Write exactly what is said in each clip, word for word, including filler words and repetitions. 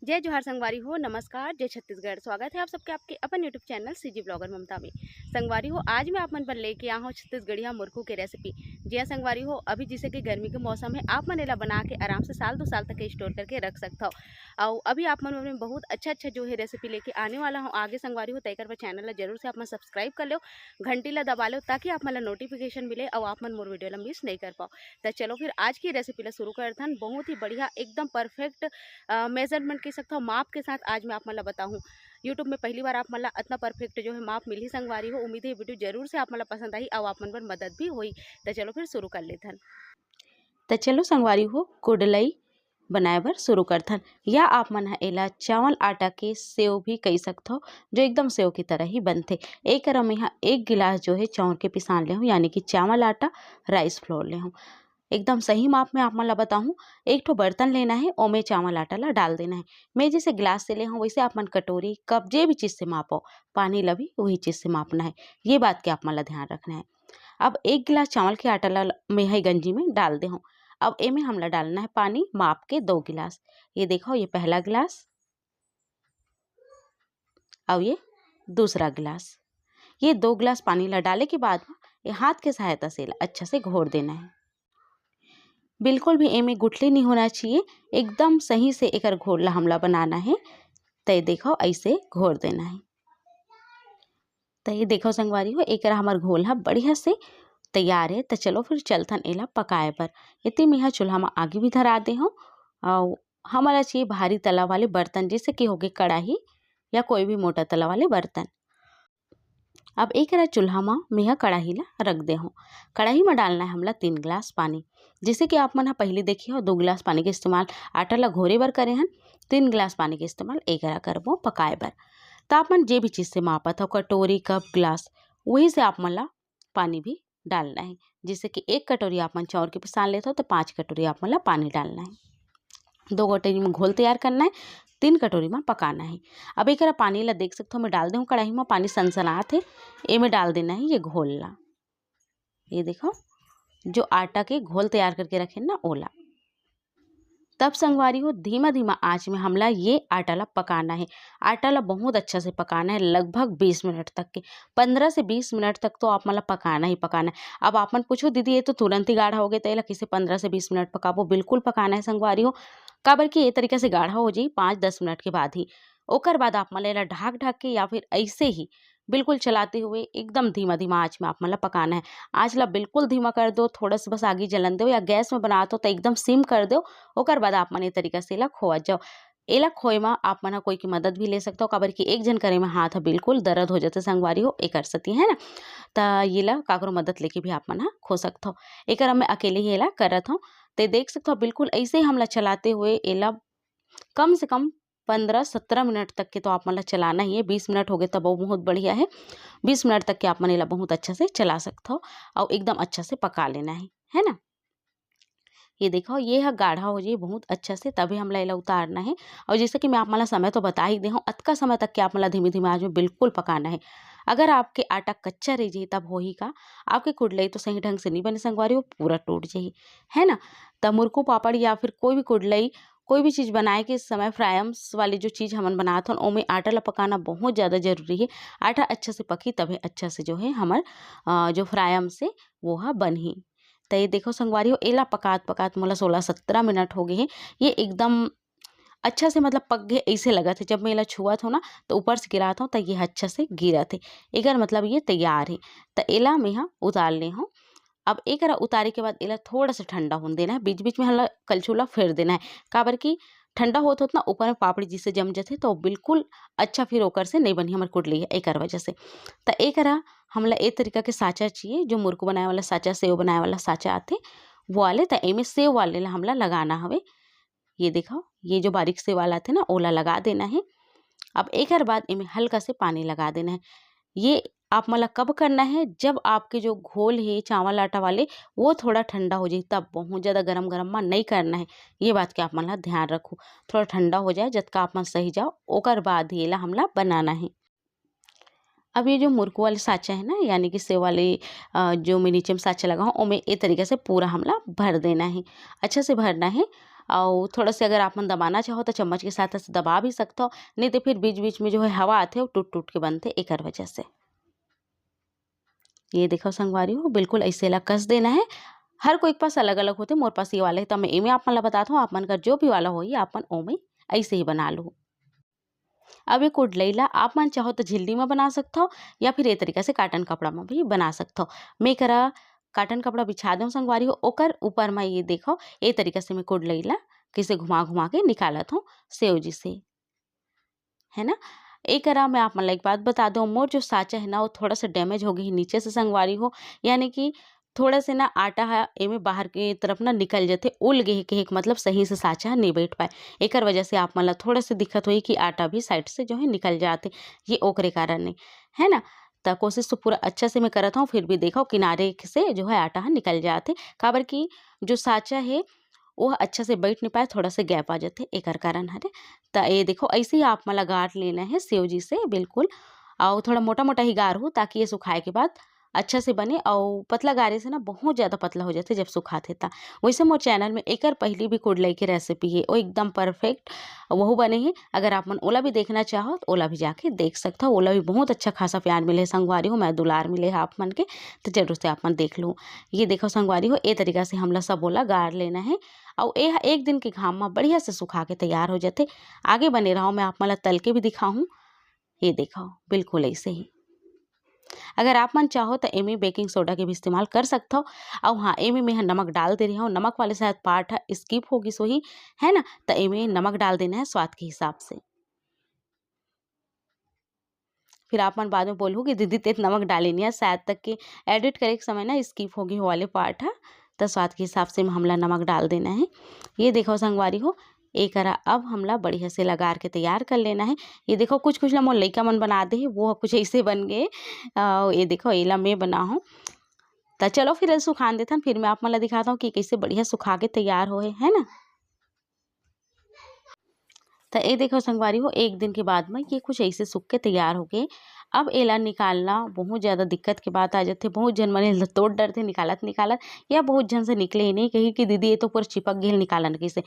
जय जोहार संगवारी हो, नमस्कार, जय छत्तीसगढ़। स्वागत है आप सबके आपके अपन YouTube चैनल सीजी ब्लॉगर ममता में। संगवारी हो, आज मैं आप मन बर लेके आ हूँ छत्तीसगढ़िया मुरकू के रेसिपी। जी हाँ संगवारी हो, अभी जैसे कि गर्मी के मौसम है, आप मन एला बना के आराम से साल दो साल तक स्टोर करके रख सकथव। अउ अभी आप मन बर बहुत अच्छा अच्छा जो है रेसिपी लेके आने वाला हूँ आगे संगवारी हो, तेकर बर चैनल ला जरूर से आप मन सब्सक्राइब कर लो, घंटी ला दबा लो, ताकि आप मन ला नोटिफिकेशन मिले अउ आप मन मोर वीडियो ला मिस नहीं कर पाओ। त चलो फिर आज की रेसिपी ला शुरू करथन। बहुत ही बढ़िया, एकदम परफेक्ट मेजरमेंट कह सकथव, माप के साथ आज मैं आप मन ला बताहूँ। YouTube में पहली बार आप मन ला अतना परफेक्ट जो है माप मिलही संगवारी हो। उम्मीद है वीडियो जरूर से आप मन ला पसंद आही अउ आप मन बर मदद भी होई। त चलो फिर शुरू कर लेथन। त चलो संगवारी हो, कुडलई बनाए बर शुरू करथन, या आप मन ह एला चावल आटा के सेव भी कही सकथव, जो एकदम सेव की तरह ही बनथे। एक करा में ह एक गिलास जो है चाउर के पिसान ले हूँ, यानी कि चावल आटा, राइस फ्लोर ले हूँ। एकदम सही माप में आप मन ला बताहूँ, एक ठो बर्तन लेना है, ओमे चावल आटा ला डाल देना है। मैं जैसे गिलास से ले हूँ, वैसे आप मन कटोरी, कप, जे भी चीज़ से मापो, पानी ला भी वही चीज़ से मापना है। ये बात के आप मन ला ध्यान रखना है। अब एक गिलास चावल के आटा ला मैं ह गंजी में डाल दे हूँ। अब एमे हमला डालना है पानी माप के दो गिलास। ये देखो, ये पहला गिलास, अब ये दूसरा गिलास, ये दो गिलास पानी ला डाले के बाद ये हाथ के सहायता से एला अच्छा से घोर देना है। बिल्कुल भी एमे गुठली नहीं होना चाहिए, एकदम सही से एकर घोल ला हमला बनाना है। त ये देखो, ऐसे घोर देना है। त ये देखो संगवारी हो, एकरा हमर घोल ह बढ़िया से तैयार है। त चलो फिर चलथन एला पकाए बर। एती मेहा चूल्हा म आगी भी धरा दे हूँ, अउ हमला चाहिए भारी तला वाले बर्तन, जैसे कि होगे कड़ाही या कोई भी मोटा तला वाले बर्तन। अब एकरा चूल्हा म मेहा कड़ाही ला रख दे हूँ। कड़ाही म डालना है हमला तीन गिलास पानी। जैसे कि आप मन ह पहले देखे हो, दो गिलास पानी के इस्तेमाल आटा ला घोरे बर करे हन, तीन गिलास पानी के इस्तेमाल एकरा करबो पकाए बर। त आप मन जे भी चीज़ से मापत हो, कटोरी, कप, गिलास, वही से आप मन ला पानी भी डालना है। जैसे कि एक कटोरी आप मन चाउर के पिसान लेत हो, तो पाँच कटोरी आप मन ला पानी डालना है। दो कटोरी में घोल तैयार करना है, तीन कटोरी में पकाना है। अब एकरा पानी ला देख सकथो, मैं डाल दे हूँ कढ़ाई में, पानी सनसनात है, एमे डाल देना है ये घोल ला। ये देखो, जो आटा के घोल तैयार करके रखे ना, ओला। तब संगवारी हो, धीमा धीमा आंच में हमला ये आटा ला पकाना है। आटा ला बहुत अच्छा से पकाना है, लगभग बीस मिनट तक के, पन्द्रह से बीस मिनट तक तो आप मन ला पकाना ही पकाना है। अब आप मन पूछो, "दीदी, ये तो तुरंत ही गाढ़ा हो गया, तो एला किसे पन्द्रह से बीस मिनट पकाबो?" बिल्कुल पकाना है संगवारी हो, काबर कि ये तरीका से गाढ़ा हो जाई पाँच दस मिनट के बाद ही। ओकर बाद आप मन ला एला ढाक ढाक के या फिर ऐसे ही बिल्कुल चलाते हुए एकदम धीमा धीमा आंच में आप मन ला पकाना है। आंच ला बिल्कुल धीमा कर दो, थोड़ा सा बस आगी जलन दो, या गैस में बनात हो तो एकदम सिम कर दो। ओकर बाद आप मन ये तरीका से एला खोआ जाओ। एला खोए म आप मन ह कोई के मदद भी ले सकथो, काबर कि एक झन करे म हाथ ह बिल्कुल दर्द हो जाथे संगवारी हो, एकर सेती, है ना। त ये ला काकरो मदद लेके भी आप मन ह खो सकथो। एकर अब मैं अकेले ही एला करत हूँ। ते देख सकथो, बिल्कुल ऐसे ही हमला चलाते हुए एला कम से कम पन्द्रह सत्रह मिनट तक के तो आप मन ला चलाना ही है। बीस मिनट हो गए तब वो बहुत बढ़िया है, बीस मिनट तक के आप मन एला बहुत अच्छा से चला सकथो और एकदम अच्छा से पका लेना है, है ना। ये देखो, ये ह गाढ़ा हो जाई बहुत अच्छा से, तभी हमला एला उतारना है। और जैसे कि मैं आप मन ला समय तो बता ही दे हूँ, अतका समय तक के आप मन ला धीमे धीमे आंच में बिल्कुल पकाना है। अगर आपके आटा कच्चा रह जाही तब होही का, आपके कुडलई तो सही ढंग से नहीं बने संगवारी हो, पूरा टूट जाही, है ना। त मुरकू पापड़ या फिर कोई भी कुडलई, कोई भी चीज़ बनाए के समय फ्रायम्स वाली जो चीज़ हमन बनात हन, ओमे आटा ला पकाना बहुत ज़्यादा जरूरी है। आटा अच्छा से पकी तभी अच्छा से जो है हमर, अ, जो फ्रायम्स है वो ह बनही। त ये देखो संगवारी हो, एला पकात पकात मोला सोलह सत्रह मिनट हो गए हैं। ये एकदम अच्छा से मतलब पक गए ऐसे लगत है। जब मैं एला छुअत हूँ ना तो ऊपर से गिरात हूँ तो ये अच्छा से गिरत है, एकर मतलब ये तैयार है। त एला मैं ह उतार ले हूँ। अब एकरा उतारे के बाद एला थोड़ा सा ठंडा होने देना है, बीच बीच में हला कलछुला फेर देना है, काबर कि ठंडा होत होत ना ऊपर में पापड़ी जिसे जम जाथे तो बिल्कुल अच्छा फिर ओकर से नहीं बनी हमर कुडली है, एकर वजह से। त एकरा हमला ए तरीका के साँचा चाहिए, जो मुरकू बनाए वाला साँचा, सेव बनाए वाला साँचा आथे, वो वाले। त एमे सेव वाले ला हमला लगाना हवे। ये देखो, ये जो बारीक सेव वाला आथे ना, ओला लगा देना है। अब एकर बाद एमे हल्का से पानी लगा देना है। ये आप मन ला कब करना है? जब आपके जो घोल है चावल आटा वाले, वो थोड़ा ठंडा हो जाए, तब। बहुत ज़्यादा गरम गरम में नहीं करना है। ये बात के आप मन ला ध्यान रखो, थोड़ा ठंडा हो जाए, जतका आप मन सही जाओ, ओकर बाद ही एला हमला बनाना है। अब ये जो मुरकू वाले साँचा है ना, यानी कि सेव वाले, अ, जो मैं नीचे में साँचा लगा हूँ, ओमे ए तरीके से पूरा हमला भर देना है, अच्छा से भरना है। अउ थोड़ा से अगर आप मन दबाना चाहो तो चम्मच के साथ ऐसे दबा भी सकथो, नहीं तो फिर बीच बीच में जो है हवा आथे, वो टूट टूट के बनथे, एकर वजह से। ये देखो संगवारी हो, बिल्कुल ऐसे ला कस देना है। हर कोई के पास अलग अलग होथे, मोर पास ये वाला है तो मैं एमे आप मन ला बताथों, आप मन कर जो भी वाला होही आप मन ओमे ऐसे ही बना लो। अब ये कुडलई ला आप मन चाहो तो झिल्ली में बना सकथो या फिर ये तरीका से cotton कपड़ा में भी बना सकथो। मैं करा cotton कपड़ा बिछा देव संगवारी हो, ओकर ऊपर में ये देखो, ये तरीका से मैं कुडलई ला कैसे घुमा घुमा के निकालत हूँ सेव जी से, है ना। एकरा मैं आप मन ला एक बात बता दूँ, मोर जो साँचा है ना, वो थोड़ा सा damage हो गई नीचे से संगवारी हो, यानी कि थोड़ा से ना आटा है एमे बाहर की तरफ ना निकल जाथे, उल गे हे, कहे के मतलब सही से साँचा नहीं बैठ पाए, एकर वजह से आप मन ला थोड़ा से दिक्कत होई कि आटा भी side से जो है निकल जाथे, ये ओकरे कारण नहीं, है ना। त कोशिश तो पूरा अच्छा से मैं करत हूँ, फिर भी देखो किनारे से जो है आटा ह निकल जाथे, काबर कि जो साँचा है वो अच्छा से बैठ नहीं पाए, थोड़ा से gap आ जाथे, एकर कारण हरे। त ये देखो ऐसे ही आप मन ला गार लेना है सेव जी से बिल्कुल, और थोड़ा मोटा मोटा ही गार हो, ताकि ये सुखाए के बाद अच्छा से बने। और पतला गारे से ना बहुत ज़्यादा पतला हो जाथे जब सुखाथे त। वैसे मोर channel में एकर पहली भी कुडलई के recipe है, वो एकदम perfect वहू बने है। अगर आप मन ओला भी देखना चाहो तो ओला भी जाके देख सकथो, ओला भी बहुत अच्छा खासा प्यार मिले संगवारी हो, मैं दुलार मिले है आप मन के, तो जरूर से आप मन देख लो। ये देखो संगवारी हो, ए तरीका से हमला सब ओला गार लेना है। और ये एक दिन के घाम में बढ़िया से सुखा के तैयार हो जाथे। आगे बने रहो, मैं आप मन ला तल के भी दिखाहूँ। ये देखो बिल्कुल ऐसे ही। अगर आप मन चाहो तो एमे baking soda के भी इस्तेमाल कर सकथो। और हाँ, एमे मैं ह नमक डाल दे रही हूँ, नमक वाले शायद part ह skip हो गिस होही, है ना, तो एमे नमक डाल देना है स्वाद के हिसाब से। फिर आप मन बाद में बोलहू कि दीदी तें नमक डाले नहीं है, शायद तक कि edit करे के समय ना skip हो गे हो वाले part ह, तो स्वाद के हिसाब से हमला नमक डाल देना है। ये देखो संगवारी हो, एकरा अब हमला बढ़िया से लगार के तैयार कर लेना है। ये देखो कुछ कुछ ला मोर लइका मन बना दे हे, वो कुछ ऐसे बन गए। अ, ये देखो एला मैं बना हूँ। त चलो फिर एला सुखान देथन, फिर मैं आप मन ला दिखाता हूँ कि कैसे बढ़िया सुखा के तैयार होए, है ना। त ए देखो संगवारी हो, एक दिन के बाद में ये कुछ ऐसे सूख के तैयार हो गए। अब एला निकालना बहुत ज़्यादा दिक्कत के बात आ जाथे। बहुत झन मन एला तोड़ डरथे निकालत निकालत, या बहुत झन से निकले ही नहीं, कही कि दीदी ये तो पूरा चिपक गेल निकालन कैसे।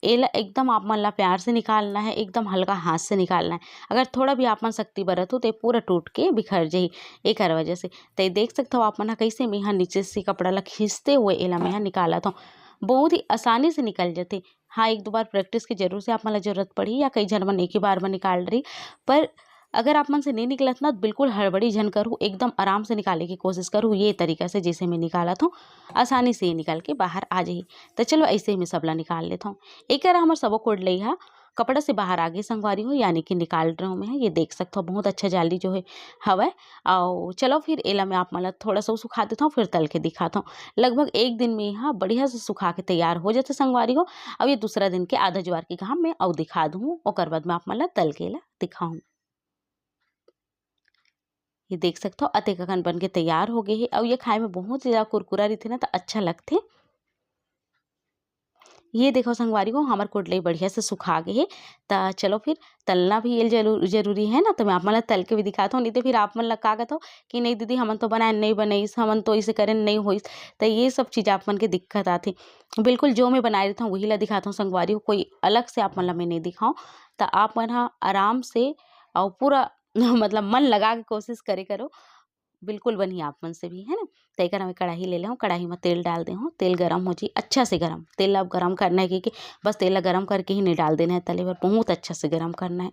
एला एकदम आप मन ला प्यार से निकालना है, एकदम हल्का हाथ से निकालना है। अगर थोड़ा भी आप मन शक्ति बरत हो तो ये पूरा टूट के बिखर जाही। एकर वजह से त ये देख सकथो आप मन ह कैसे मेहा नीचे से कपड़ा ला खींचते हुए एला मेहा निकालत हूँ। बहुत ही आसानी से निकल जाथे। हाँ, एक दो बार practice के जरूर से आप मन ला जरूरत पड़ही, या कई झन मन एक ही बार में निकाल रही, पर अगर आप मन से नहीं निकलत ना, तो बिल्कुल हड़बड़ी झन करू, एकदम आराम से निकाले की कोशिश करू। ये तरीका से जैसे मैं निकालत हूँ, आसानी से ये निकल के बाहर आ जाही। तो चलो ऐसे ही मैं सबला निकाल लेता हूँ। एक हमर सबो कुड़लई हा कपड़ा से बाहर आ गे संगवारी हो, यानी कि निकाल रहे हूँ मैं। ये देख सकथो बहुत अच्छा जाली जो है हवय। अउ चलो फिर एला मैं आप मन ला थोड़ा सा सुखा देता हूँ, फिर तल के दिखाता हूँ। लगभग एक दिन में यहाँ बढ़िया से सुखा के तैयार हो जाथे संगवारी हो। अब ये दूसरा दिन के आधा जुआर के घाम में अउ दिखा दूँ, ओकर बाद मैं आप मन ला तल के ला दिखाऊँ। ये देख सकथो अतेक अकन बन के तैयार हो गए हे। अउ ये खाए में बहुत ही ज्यादा कुरकुरा रहिथे ना, तो अच्छा लगथे। ये देखो संगवारी हो, हमर कुड़लई बढ़िया से सुखा गे हे। त चलो फिर तलना भी ये जरू-, जरूरी है ना, तो मैं आप मन ला तल के भी दिखाता हूँ। नहीं तो फिर आप मन ला का कहत हो कि नहीं दीदी, हमन तो बनाए नहीं बनईस, हमन तो इसे करे नहीं होइस। तो ये सब चीज़ आप मन के दिक्कत आथे। बिल्कुल जो मैं बनाए रहता हूँ वही ला दिखाता हूँ संगवारी हो, कोई अलग से आप मन ला मैं नहीं दिखाऊँ। तो आप मन हा आराम से और पूरा मतलब मन लगा के कोशिश करे करो, बिल्कुल बनही आप मन से भी, है ना। तो एकर मैं कढ़ाई ले ले हूँ, कढ़ाई में तेल डाल दे हूँ, तेल गरम हो जी, अच्छा से गरम। तेल अब गरम करना है, क्योंकि बस तेल ला गरम करके ही नहीं डाल देना है तले पर, बहुत अच्छा से गरम करना है।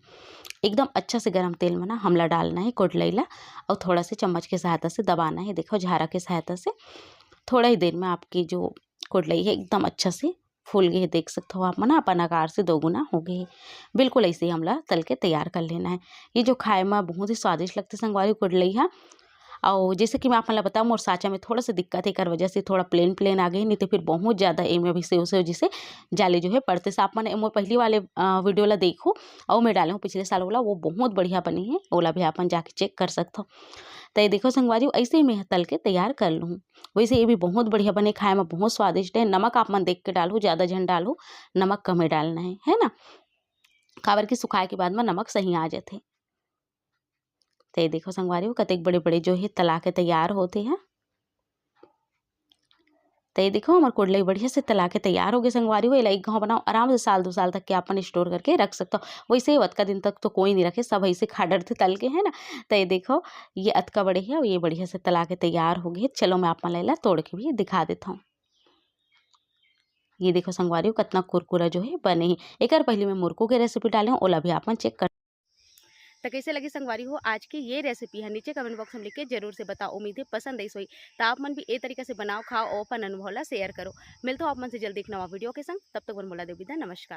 एकदम अच्छा से गरम तेल में ना हमला डालना है कुड़लई ला, और थोड़ा से चम्मच के सहायता से दबाना है, देखो झारा के सहायता से। थोड़ा ही देर में आपकी जो कुड़लई है एकदम अच्छा से फूल गे हे, देख सकथो आप मन, अपन आकार से दो गुना हो गे हे। बिल्कुल ऐसे ही हमला तल के तैयार कर लेना है। ये जो खाए में बहुत ही स्वादिष्ट लगथे संगवारी कुड़लई हा। और जैसे कि मैं आप मन ला बताऊँ, मोर साँचा में थोड़ा सा दिक्कत है, एकर वजह से थोड़ा प्लेन प्लेन आ गए, नहीं तो फिर बहुत ज़्यादा एमे अभी सेव सेव जैसे जाली जो है पड़थे। से आप मन मोर पहली वाले, अ, वीडियो ला देखो, और मैं डाले हूँ पिछले साल वाला, वो बहुत बढ़िया बनी है, ओला भी आप मन जाके चेक कर सकथो। तो ये देखो संगवारी, ऐसे ही मैं तल के तैयार कर लूँ। वैसे ये भी बहुत बढ़िया बने, खाए में बहुत स्वादिष्ट है। नमक आप मन देख के डालहू, ज़्यादा झन डालहू, नमक कमे डालना है, है ना, काबर कि सुखाए के बाद में नमक सही आ जाथे। तो ये देखो संगवारी हो, कतेक बड़े बड़े जो है तला के तैयार होथे हैं। तो ये देखो, हमर कोडलई बढ़िया से तला के तैयार हो गए संगवारी हो। एला एक घाव बनाओ, आराम से साल दो साल तक के अपन स्टोर करके रख सकते हो। वैसे ही अतका दिन तक तो कोई नहीं रखे, सब ऐसे खा डरथे तल के, है ना। तो ये देखो, ये अतका बड़े है, ये बढ़िया से तला के तैयार हो गए। चलो, मैं आप मन ला एला तोड़ के भी दिखा देता हूँ। ये देखो संगवारी हो, कितना कुरकुरा जो है बने है। एकर पहले मैं मुरकू के रेसिपी डाले हूँ, ओला भी आप मन चेक कर। तो कैसे लगी संगवारी हो आज की ये रेसिपी है, नीचे कमेंट बॉक्स में लिख के जरूर से बताओ। उम्मीद है पसंद आई होही। तो आप मन भी ए तरीका से बनाओ, खाओ और अपन अनुभव ला शेयर करो। मिलता हूँ आप मन से जल्दी एक नवा वीडियो के संग। तब तक बर मोला दे बिदा, नमस्कार।